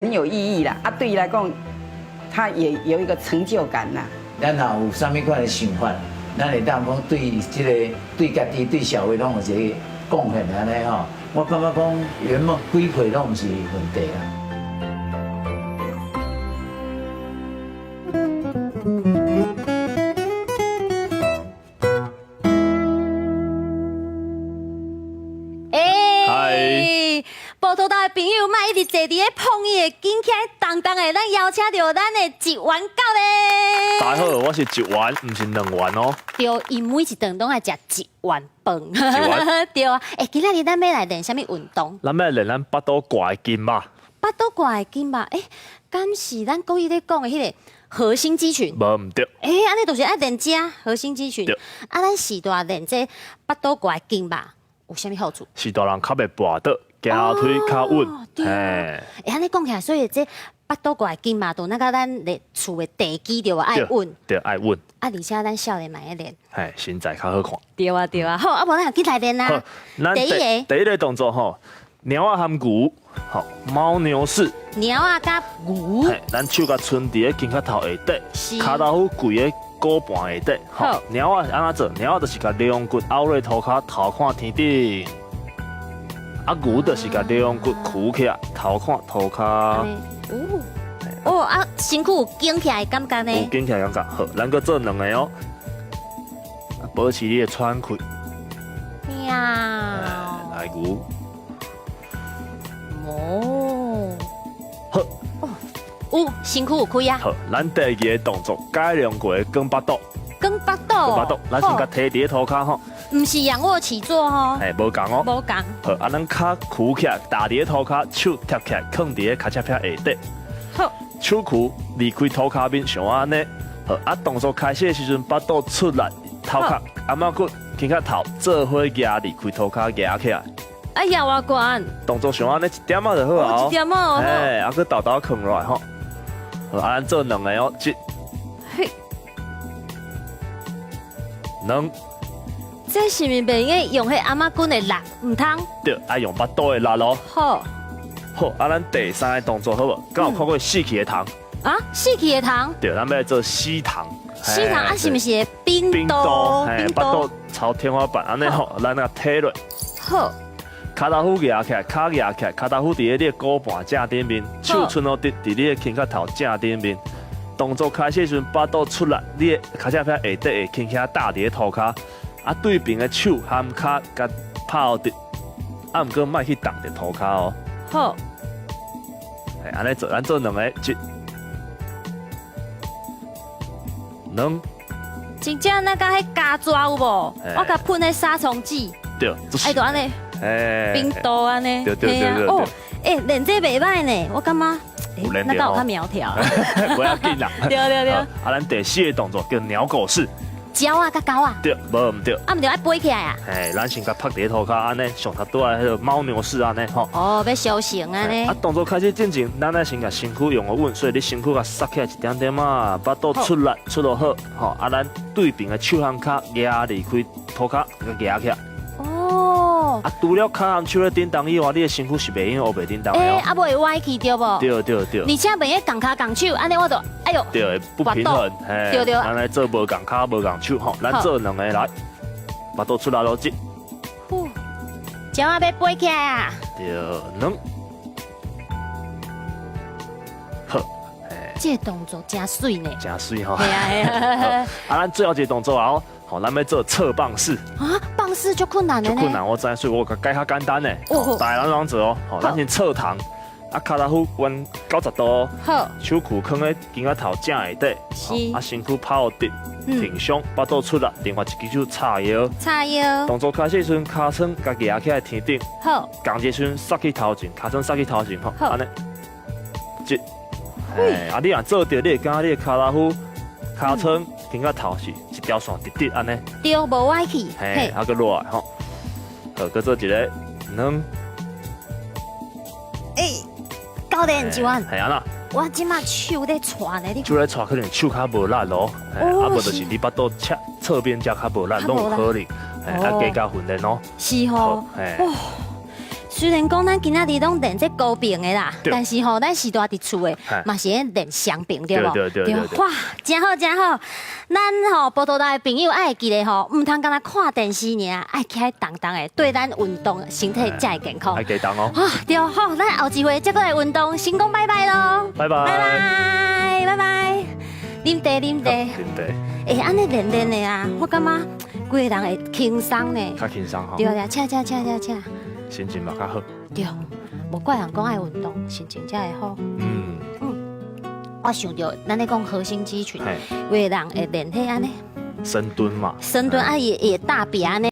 很有意義啦。啊，對伊來講，他也有一個成就感啦。咱若有啥物款的想法，咱會當講對這個對家己、對社會攏有一個貢獻按呢吼。我感覺講圓夢幾歲攏毋是問題啦。欸，埔頭島的朋友，莫一直坐佇咧碰椅的，緊起來動動的，咱邀請著咱的一元教練。大家好，我是一元，毋是兩元哦。對，伊每一頓攏愛食一元飯。一元。對啊，欸，今仔日咱欲來練啥物運動？咱欲來練咱腹肚掛的筋肉。腹肚掛的筋肉，欸，敢是咱國語咧講的彼個核心肌群？無毋對。欸，按呢就是愛練這核心肌群。啊，咱序大練這腹肚掛的筋肉。有啥物好處？序大人較袂跋倒，行樓梯較穩。對。欸，按呢講起來，所以這腹肚掛的筋嘛，就那個咱咧厝的地基就愛穩。對，愛穩。啊，而且咱少年嘛愛練。嘿，身材較好看。對啊，對啊。好，啊無咱緊來練啊。第一个。第一个動作吼，貓仔含牛，吼，貓牛式。貓仔佮牛。嘿，咱手共伸佇咧肩胛頭下底，跤頭趺跪咧股盤下底。好，貓仔按怎做？貓仔就是共兩骨拗落塗跤，頭看天頂。啊，牛就是共兩骨屈起來，頭看塗跤。哦，哦啊，身軀有緊起來的感覺呢？有緊起來的感覺。好，咱閣做兩个哦。保持你的喘氣。喵。來牛。哦。好。哦，有身軀有開啊。好，咱第二个動作改良過的捲腹肚。捲腹肚。捲腹肚，咱先共提佇咧塗跤吼。毋是仰臥起坐吼。嘿，無仝哦。無仝。好，啊，咱跤屈起來，踏佇咧塗跤，手貼起來，囥佇咧跤車片下底。好。手屈離開塗跤面，像按呢。好，啊，動作開始的時陣，腹肚出力，頭殼、頷仔骨、肩胛頭做伙蜈離開塗跤，蜈起來。哎呀，偌懸。動作像按呢一點仔就好啊。一點仔。嘿，啊，閣沓沓囥落來吼。好，啊，咱做兩个哦，一、嘿，兩。這是毋是袂用用彼頷仔骨的力？毋通。對，愛用腹肚的力咯。好。好，啊，咱第三个動作好無？敢有看過死去的蟲？啊，死去的蟲？對，咱欲來做死蟲。死蟲啊，是毋是冰刀？嘿，腹肚朝天花板，按呢吼，咱共提落。好。跤頭趺蜈起來，跤蜈起來，跤頭趺佇咧你的股盤正頂面，手伸予直，佇你的肩胛頭正頂面。動作開始時陣，腹肚出力，你的跤車片下底會輕輕踏佇咧塗跤。啊，對爿的手含跤共拍予直，啊，毋過莫去動著塗跤哦。好。嘿，按呢做，咱做兩个，一、兩。真正那佮彼膠抓有無？我共噴彼殺蟲劑。對。哎，就按呢。欸。冰刀按呢。對對對對。哦，欸，練這袂䆀呢，我感覺。那敢有較苗條。不要緊啦。對對對。啊，咱第四个動作叫鳥狗式。鳥仔佮狗仔。對，無毋對。啊，毋對，愛飛起來啊。嘿，咱先共拍佇咧塗跤按呢，上頭拄仔彼个貓牛式按呢吼。哦，欲修成按呢。啊，動作開始進前，咱愛先共身軀用予穩，所以你身軀共縮起來一點點仔，腹肚出力出予好，吼。啊，咱對爿的手和跤蜈離開塗跤，共蜈起來。哦。啊，除了跤和手咧振動以外，你的身軀是袂用烏白振動的哦。欸，啊，無會歪去對無？對對對。而且袂用仝跤仝手，按呢我就哎喲。對，不平衡。嘿。對對。咱來做無仝跤無仝手吼，咱做兩个來，腹肚出力囉，一。呼，鳥仔欲飛起來啊！對，兩。好。這个動作真媠呢。真媠吼。係啊係啊。啊，咱最後一个動作啊。好，咱欲做側棒式。啊，棒式足困難的呢。足困難，我知，所以我共改較簡單的。哦。大家攏做哦。好，咱先側躺，啊，跤頭趺彎90度。好。手屈囥咧肩胛頭正下底。是。啊，身軀拍予直，挺胸，腹肚出力，另外一支手叉腰。叉腰。動作開始時陣，尻川共蜈起來天頂。好。仝一時陣煞去頭前，尻川煞去頭前，吼，按呢。一。嘿，啊，你若做著，你會感覺你的跤頭趺、尻川、肩胛頭是一條線直直按呢。對，無歪去。嘿，啊，閣落來吼，好，閣做一个，兩。欸，教練一萬。係按怎？我這馬手咧掣呢，你。手咧掣可能手較無力咯，啊無就是你腹肚側側邊遮較無力，攏有可能。啊，加加訓練哦。是吼。哦。雖然講咱今仔日攏練這高頻的啦，但是吼，咱時大佇厝的嘛是咧練雙頻對無？對對對對。哇，真好真好！咱吼埔頭大的朋友愛會記得吼，毋通干焦看電視爾，愛起來動動的，對咱運動身體才會健康。愛加動哦。啊，對，好，咱後一回再閣來運動，先講拜拜囉。拜拜。拜拜拜拜。啉茶啉茶。啉茶。欸，按呢練練的啊，我感覺規个人會輕鬆呢。較輕鬆吼。對對，請請請請請。心情嘛較好。對，無怪人講愛運動，心情才會好。我想著咱咧講核心肌群，有的人會練彼按呢。深蹲嘛。深蹲啊，伊會大髀按呢。